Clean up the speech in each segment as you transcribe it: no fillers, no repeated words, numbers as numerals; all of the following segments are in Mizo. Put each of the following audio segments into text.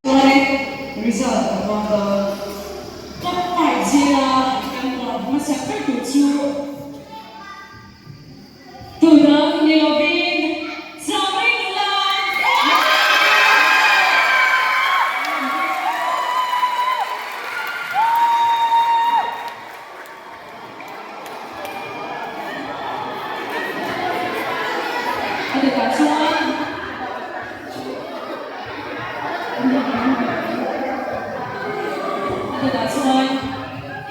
Chuanin result a puang dawn. Top 5 zira kan puan hmasak ber tur chu Tudang ni lovin Chamrei nula. A dawtah chuan A dawtah chuan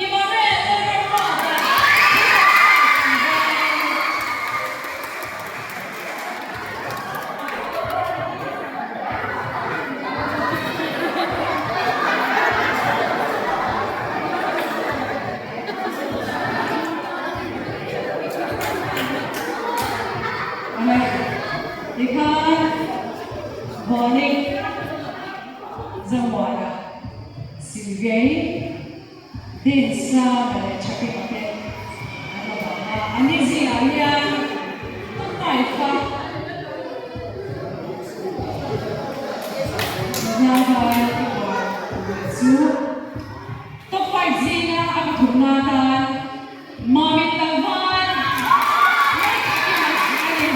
Immanuel Lalramruata Tikhan Vawni Zomuana Silviai Dinsanga leh Thakima te an la bang a, an ni zingah hian top 5 a Hnaivai chu Top 5 zinga a pathumna atan Mamit Tlangval Lalthakima a ni.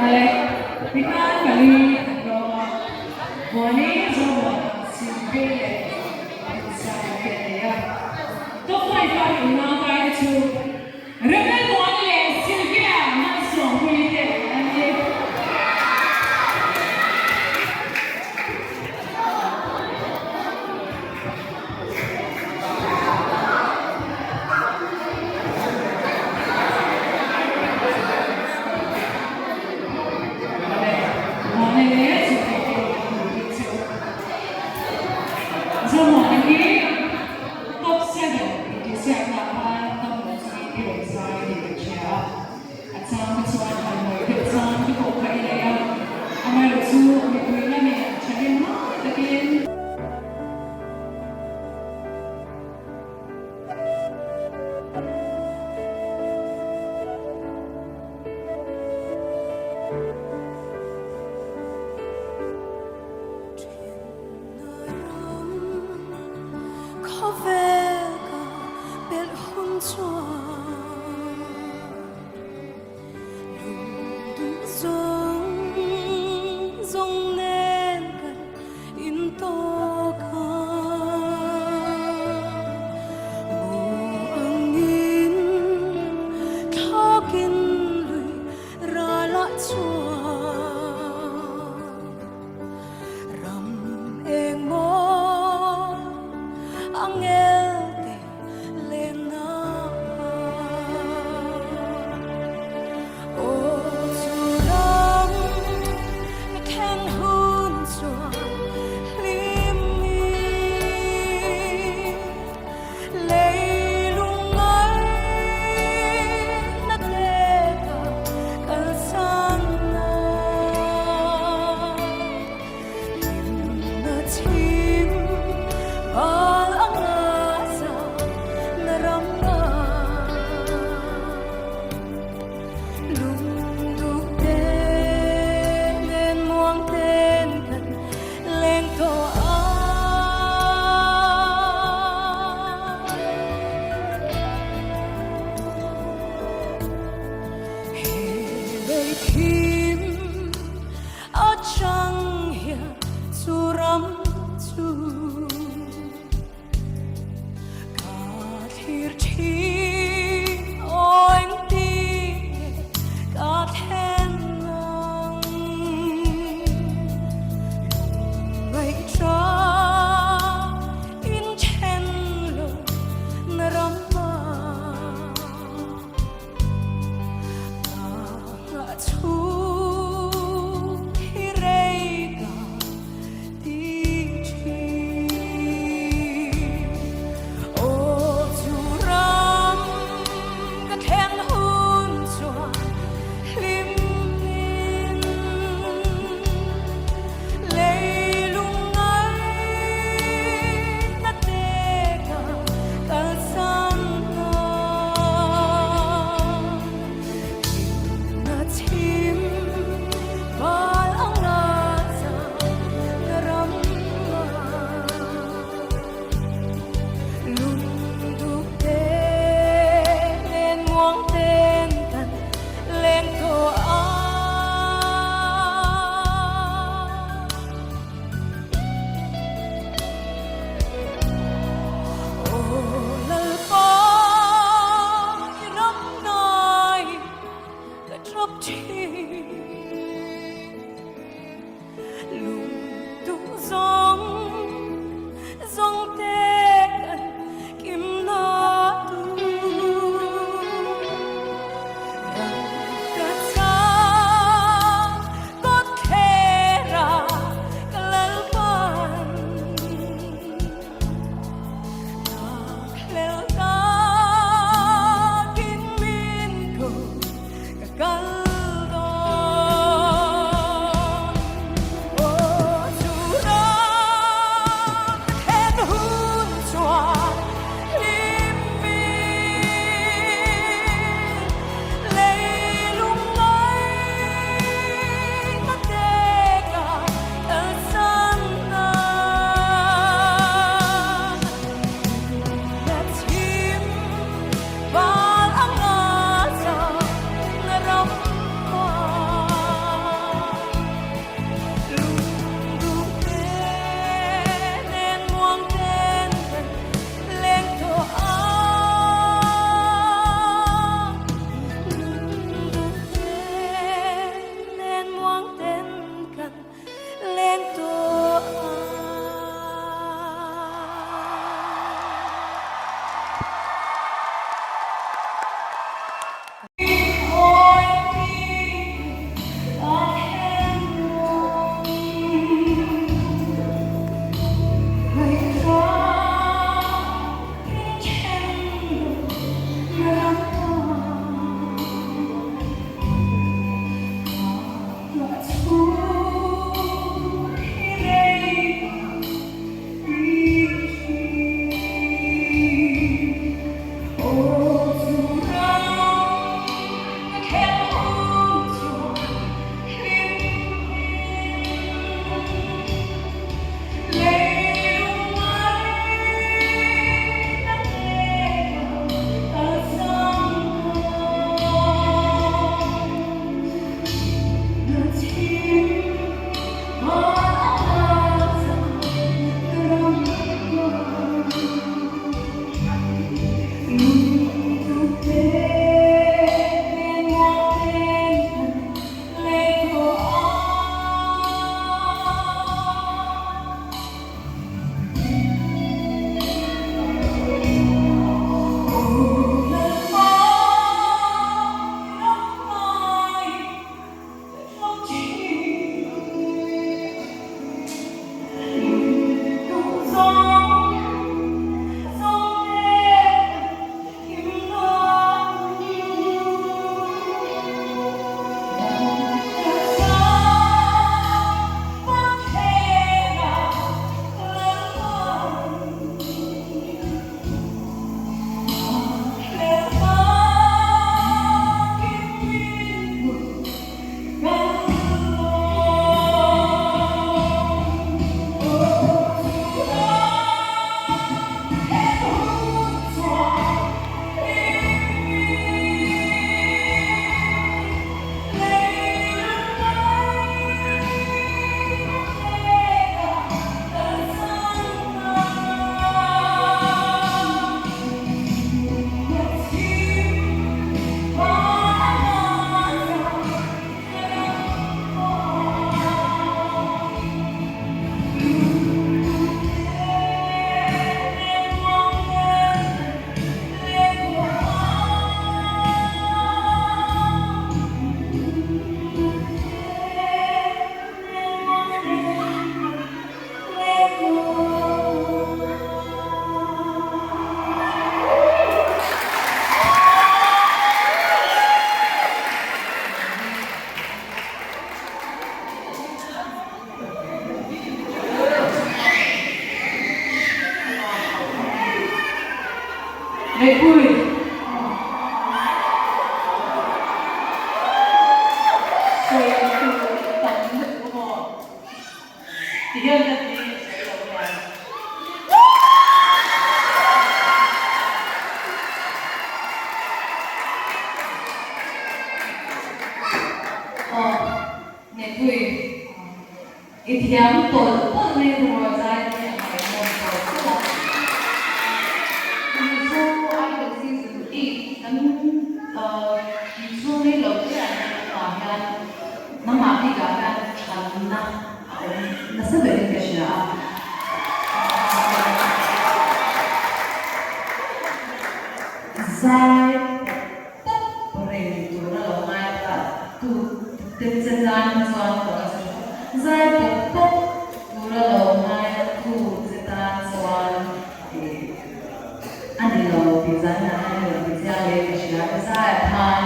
Ale, tikhan pali an rawng a, Buani Zomuana Silvei leh Rinzai te a nei a. Top 5 a unau kaite chu Rebel Muani leh Sylvia Malsawmpuii te an ni. Muani leh Sylvia te an hmuh che u. Zomuana hi Top 7 intihsiakna khan tam lo chungin i rawn zai tih kan hria a, a chang te chuan han ngawi deuh chang te pawh kha i nei a, amaherawh chu mipui lamin thahnem ngai takin. Khawvel ka belh hun chuan lungduh zawng zawng nen kan intawk a. Mu angin thlawkin lui ralah chuan. Ram eng maw angel te len na. Aw chu ram mi then hun chuan hlim ni leilung ngai na te ka kalsan na. Hlimna chhim bal anga za na ram nga. Lungduh te nen muang ten kan leng tawh a. He lei thim a chang hian chu ram chu ka thlir thin aw engtin nge ka thlen ang. Chhung hi rei ka ti thin. Aw chu ram ka thleng hun chuan hlim in leilung ngaihna te ka kalsan ta. Na chhim val ang na na ram lung te nen muang ten kan leng tawh a. Aw Lalpa i ram ngai ka tap thin lung duh zawng zawng te kan kim na tur rang ka chang kawt thlera ka Lalpan Lel takin min ko ka kal dawn. Neihpui. Sawi tur tam lutuk maw? Ti hian ka ti sawi lo mai ang. Aw, Neihpui. I thiam tawlh tawlh mai tur zai hi a ngaihnawm tawlh tawlh a. Mizo Idol Season 8 kan inchhung rei lo te ah hian tunah hian nangmah bikah hian thanna a awm nasa berin ka hria a. Zai pawp reng tura lo ngai ta tu te che tan chuan ka la sawi tho. Zai pawp pawp tura lo ngai tu che tan chuan ih a ni lo tih zan hian a ni lo tih chiang leh ka hria ka zai a khan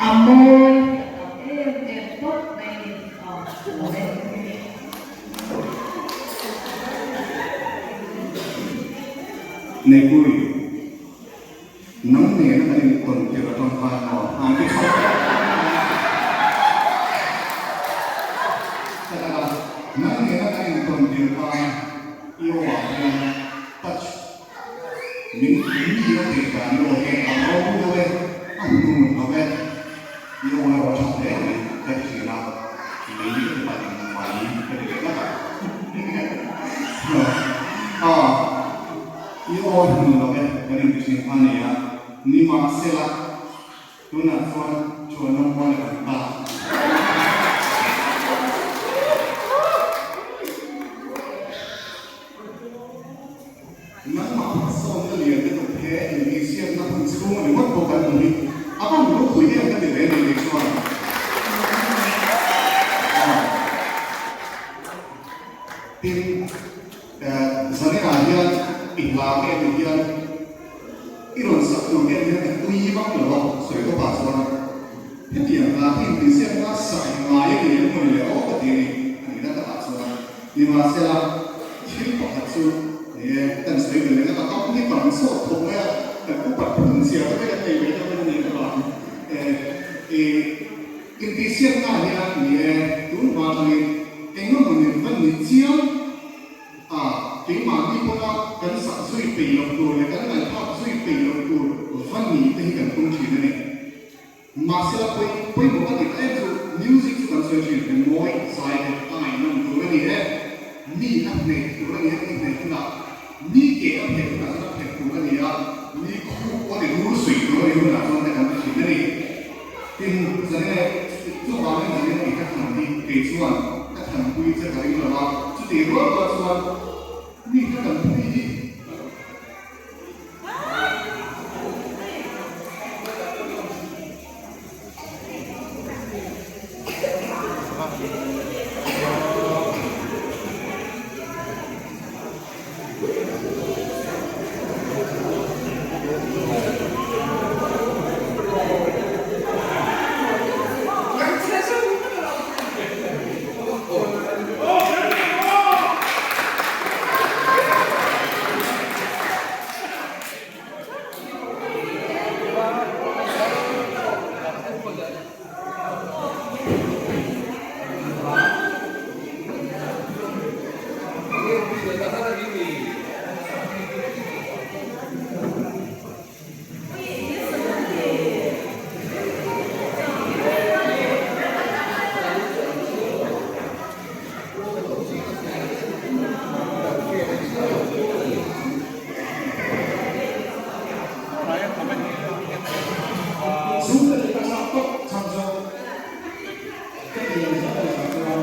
a mawi hi a tam em em tawp mai a ni. Aw ka lo e. Neipui, nang nena kan intawn tirh atang khan maw an ti chho tawh tak a, nang nena kan intawn tirh khan i aw ah hian touch min mi a tih dan i aw hian a ro deuh e, a hnun lo e, i aw erawh a tha hle mai ka ti thin a, mei ka ti palh in mai ka ti leh tlat a. A, i aw hnun lo e kan inti thin kha a ni a, nimahsela tunah chuan chuan a mual kan ta. Nangmah hmasawnna lian lutuk he intihsiakna hun chhung a ni ngawt pawh kan hmu hi a van ropui em ka ti ve ni kei chuan. Tin, zaninah hian i hla te ni hian i rawn sak tur te ni hian ka tui vak lo a, sawi tawpah chuan hetiang hla hi intihsiakna sak ngai a ni em maw ni le aw ka ti a ni, a nihna takah chuan. Nimahsela, thil pakhat chu ni e, kan sawi ve leh a, kam hi tam sawt khawp mai a, kan upat phun chiah te kan nei ve deuh a ni avangin e, i intihsiakna hian ni e, tun hma atangin engemaw nen va ni chiang a, keimahni pawna kan sak zui peih loh tur leh kan ngaihthlak zui peih loh tur va ni te hi kan tum thin a ni. Mahsela pawi pawimawh ka tih ta em chu music chu kan sawi thin he mawi zai te a ngaihnawm tur a ni e, mi a hneh tur a ni e, mi hneh hunah mi ke a pheh hunah chuan a pheh tur a ni a, mi khup pawh ni rul suih tur a ni hunah chuan te kan ti thin a ni. Tin, zane chuvangin zane tih ka than hi kei chuan ka thanpui che ka ring lo a, chutih rual rual chuan mi ka tanpui hi. Chhungte leh ka chak tawp chhan chu ka ti lo zat a zah chuan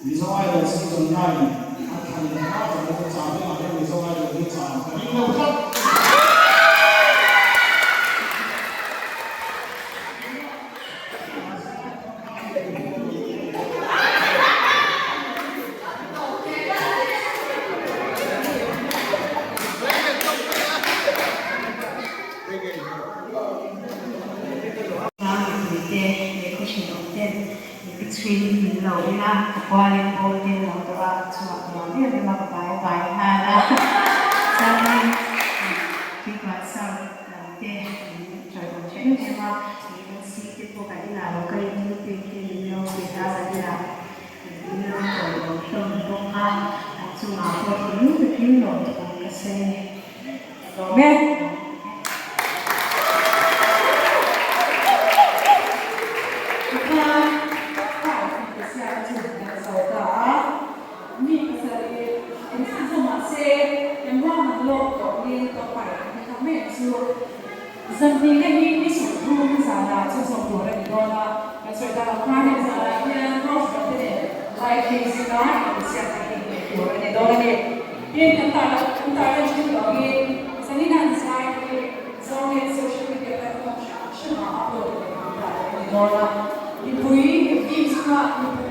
Mizo Idol season 9 a thlan leh hma zawng chu chah vengah hian Mizo Idol hi chah ka ring lo tlat. Tlang mipuite leh khaw thenawm ten mi chhuin min lo en a, ka kualin ball te lo dawh a, ka chungah ka nuam em em a, ka vai a. fai nghal a. Chuanin Tuikhuah South lam te min chawiawm tha em em a, LC te pawh kan inah lo kalin thilpek te min lo pe a, kan inah min lo chawiawm hlawm bawk a, an chungah pawh thinlung takin lawmthu ka sawi a ni. Lawm e. Tikhan car inpesiak chu kan zo ta a, mi pasarih engzah zawh mah se kan ruahman lawk tawh in ka pipe an kha mek chu zanhnih hi ni 30 zanah chu zawm tur a ni dawn a, kan sawi ta lo khan heng zanah hian house band te nen live music a inpesiak te hi neih tur a ni dawn a ni. Tin, kan tar kan tar lan thin tawh hi zanin an zai hi Zonet social media platform hrang hrangah upload leh tih dan a ni dawn a. Mipui views kha mipui.